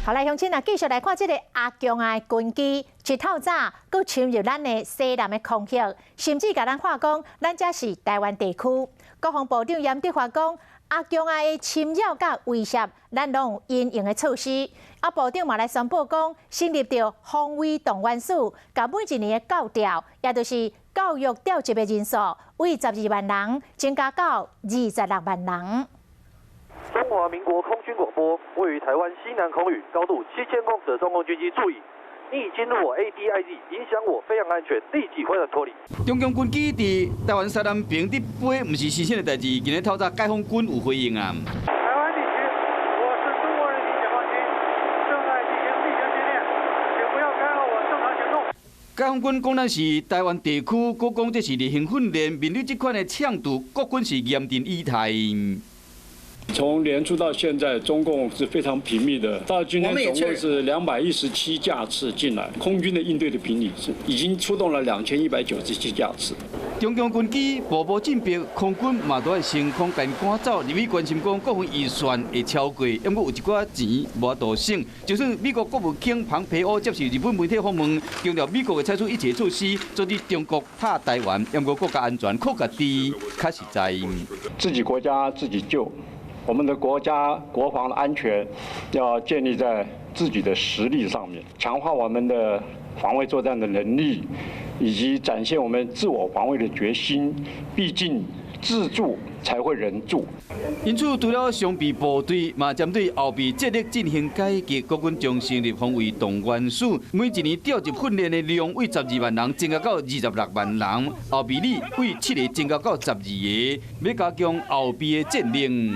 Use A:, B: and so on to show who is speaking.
A: 好來，鄉親啊，繼續來看這個阿強仔的軍機，一透早閣侵入咱的西南的空域，甚至共咱喊講，咱這是臺灣地區。國防部長嚴德發講，阿強仔的侵擾佮威脅，咱攏有因應的措施。啊，部長嘛來宣布講，成立著防衛動員署，共每一年的教調，也就是教育調集的人數，為12萬人增加到26萬人。
B: 中華民國空軍廣播，位於臺灣西南空域，高度7000公尺的中共軍機，注意，你已進入我 ADIZ，影響我飛航安全，立即回轉脫離。
C: 中共軍機佇臺灣西南邊佇飛，毋是新鮮的代誌。今日透早解放軍有回應啊。
D: 臺灣地區，我是中國人民解放軍，正在進行例行訓練，請不要干擾我正常行動。
C: 解放軍講咱是臺灣地區，閣講這是例行訓練，面對這款的搶奪，國軍是嚴陣以待。
E: 從年初到現在，中共是非常頻密的。到今天總共是217架次進來，空軍的應對的頻率是已經出動了2197架次。
C: 中共軍機步步進逼，空軍嘛都愛升空共𪜶趕走。立委關心講，國防預算會超過，毋過有一寡錢無法度省。就算美國國務卿龐培歐接受日本媒體訪問，強調美國會採取一切措施阻止中國拍臺灣，毋過國家安全靠家己較實在。
E: 自己國家自己救。我們的國家國防的安全要建立在自己的實力上面，強化我們的防衛作戰的能力，以及展現我們自我防衛的決心。畢竟自助才會人助。
C: 因此，除了常備部隊，嘛針對後備戰力進行改革，國軍將成立防衛動員署，每一年調集訓練的量為12萬人增加到26萬人，後備旅為七個增加到12個，欲加強後備的戰力。